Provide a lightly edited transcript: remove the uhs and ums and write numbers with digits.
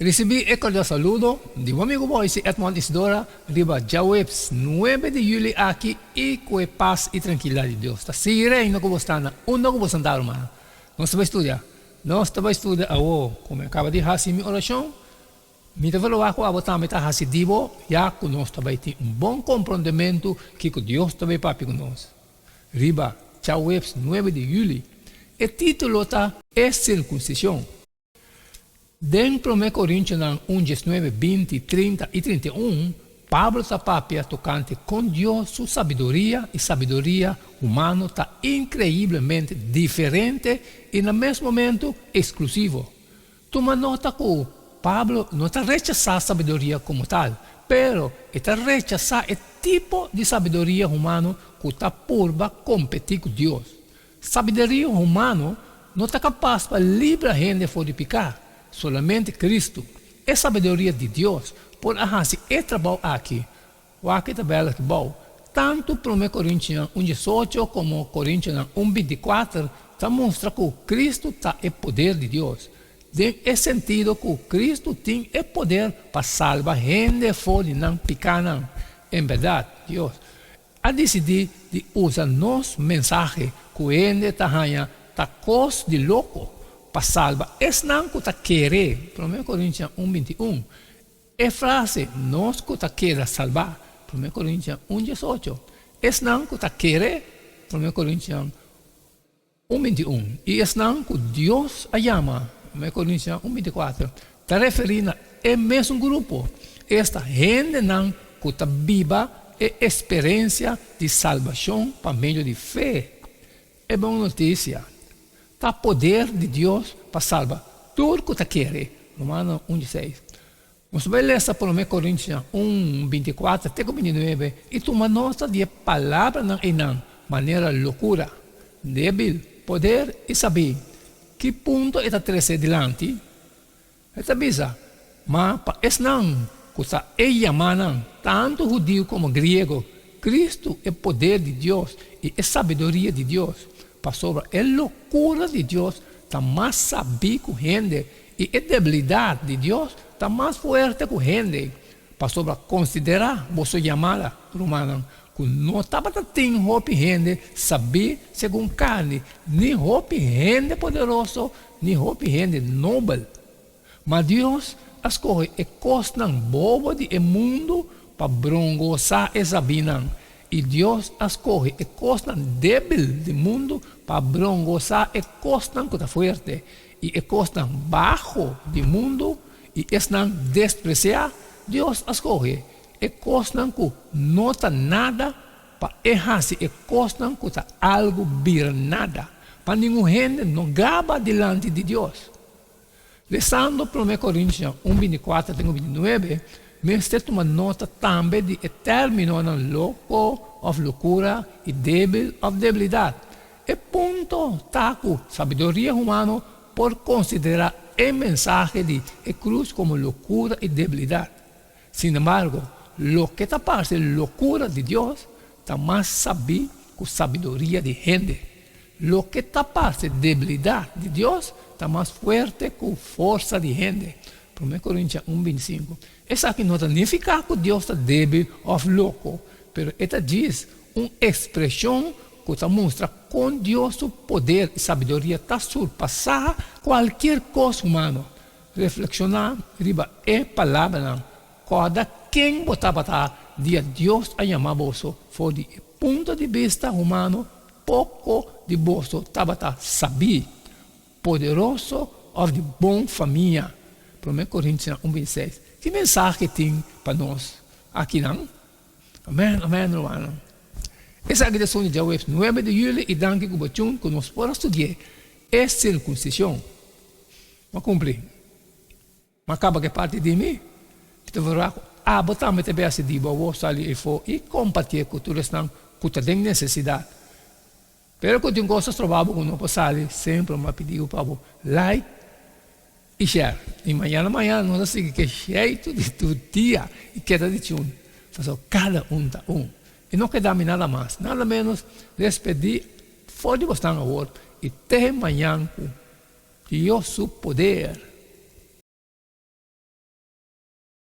Risibí e kordial saludo di bo amigu Boyce Edmond Isidora riba djaweps nuebe di yüli aki i ku e pas i trankilidat di Dios ta sigui reina ku bo sta na unda ku bo santá rumannan. Nos ta bai studia. Nos ta bai studia awo. Ku mi a kaba di hasi mi orashon, mi ta verwagt ku abo tambe ta hasi di bo, ya ku nos ta bai tin un bon komprondementu kiko Dios ta bai papia ku nos riba djaweps nuebe di yüli. E título ta E Sirkunsishon. Den Promé Korintionan un diesnuebe, 20, 30 i 31, Pablo ta papia tokante kon Dios su sabiduria i sabiduria humano ta inkreiblemente diferente i na mes momentu eksklusivo. Tuma nota ku Pablo no ta rechasá sabiduria komo tal, pero e ta rechasá e tipo di sabiduria humano ku ta purba kompetí ku Dios. Sabiduria humano no ta kapas pa libra hende for di piká. Solamente Kristu, e sabiduria di Dios, por a hasi e trabou aki. Wak e tabèl aki bou. Tantu Promé Korintionan un 18 komo Korintionan un 24 ta mustra ku Kristu ta e poder di Dios, den e sentido ku Kristu tin e poder pa salba hende for di nan pikánan. En bèrdat, Dios a disidí di usa nos mensahe ku hende ta haña ta kos di loko pa salba esnan ku ta kere, Promé Korintian un 21. E frase nos ku ta keda salbá, Promé Korintian un 18, esnan ku ta kere, Promé Korintian un 21, i esnan ku Dios a yama, Promé Korintian un 24, ta referí na e mesun grupo, esta hendenan ku ta biba e eksperensia di salbashon pa medio di fe. E bon notisia ta poder di Dios pa salba tur ku ta kere, Romano un 16. Nos bai lesa Promé Korintionan un, 24 te ku 29 i tuma nota di e palabranan einan manera lokura, débil, poder i sabí. Ki punto e ta trese dilanti? E ta bisa, Ma pa esnan ku ta e yamánan, tantu hudiu komo griego, Kristu e poder di Dios i e sabiduria di Dios, pasobra e lokura di Dios ta mas sabí ku hende i e debilidat di Dios ta mas fuerte ku hende. Pasobra konsiderá boso yamada, rumannan, ku no tabata tin hopi hende sabí segun karni, ni hopi hende poderoso, ni hopi hende nobel. Ma Dios a skohe e kosnan bobo di e mundu pa brongosá e sabínan, i Dios a skohe e kosnan débil di mundu pa brongosá e kosnan ku ta fuerte, i e kosnan baho di mundu i esnan despresiá, Dios a skohe e kosnan ku no ta nada pa e hasi e kosnan ku ta algu bira nada, pa ningun hende no gaba dilanti di Dios. Lesando Promé Korintionan un 24 te ku 29, mester tuma nota tambe di e términonan loko òf lokura i débil òf debilidat. E punto ta ku sabiduria humano por konsiderá e mensahe di e krus komo lokura i debilidat. Sinembargo, loke ta parse lokura di Dios ta mas sabí ku sabiduria di hende. Loke ta parse debilidat di Dios ta mas fuerte ku forsa di hende. Promé Korintian un 25. Esaki no ta nifiká ku Dios ta débil òf loko, pero e ta djis un ekspreshon ku ta mustra kon Dios su poder i sabiduria ta surpasá kualkier kos humano. Reflekshoná riba e palabranan, Kòrda ken bo tabata dia Dios a yama boso for di e punto di bista humano, poko di boso tabata sabí, poderoso òf di bon famia. Promé Korintionan un 26. Ki mensahe tin pa nos akinan? Amèn, amèn, rumannan. Esaki ta esun di djaweps nuebe di yüli i danki ku bo tjun ku nos por a studi'é e sirkunsishon. M'a kumpli. M'a kaba ku e parti di mi. Mi ta verwagt ku abo tambe ta bèsti di bo awor sali efo i kompartié ku tur esnan ku ta den nesesidat. Pero ku tin kos ta stroba bo ku no por sali, semper m'a pidi bo pa bo like i share. I mañana mañana nos a sigui ku e sheitu di tur dia i keda di tjun, pasobra kada un ta un. I no keda mi nada mas, nada menos despedí for di bosnan awor i te mañan ku Dios su poder.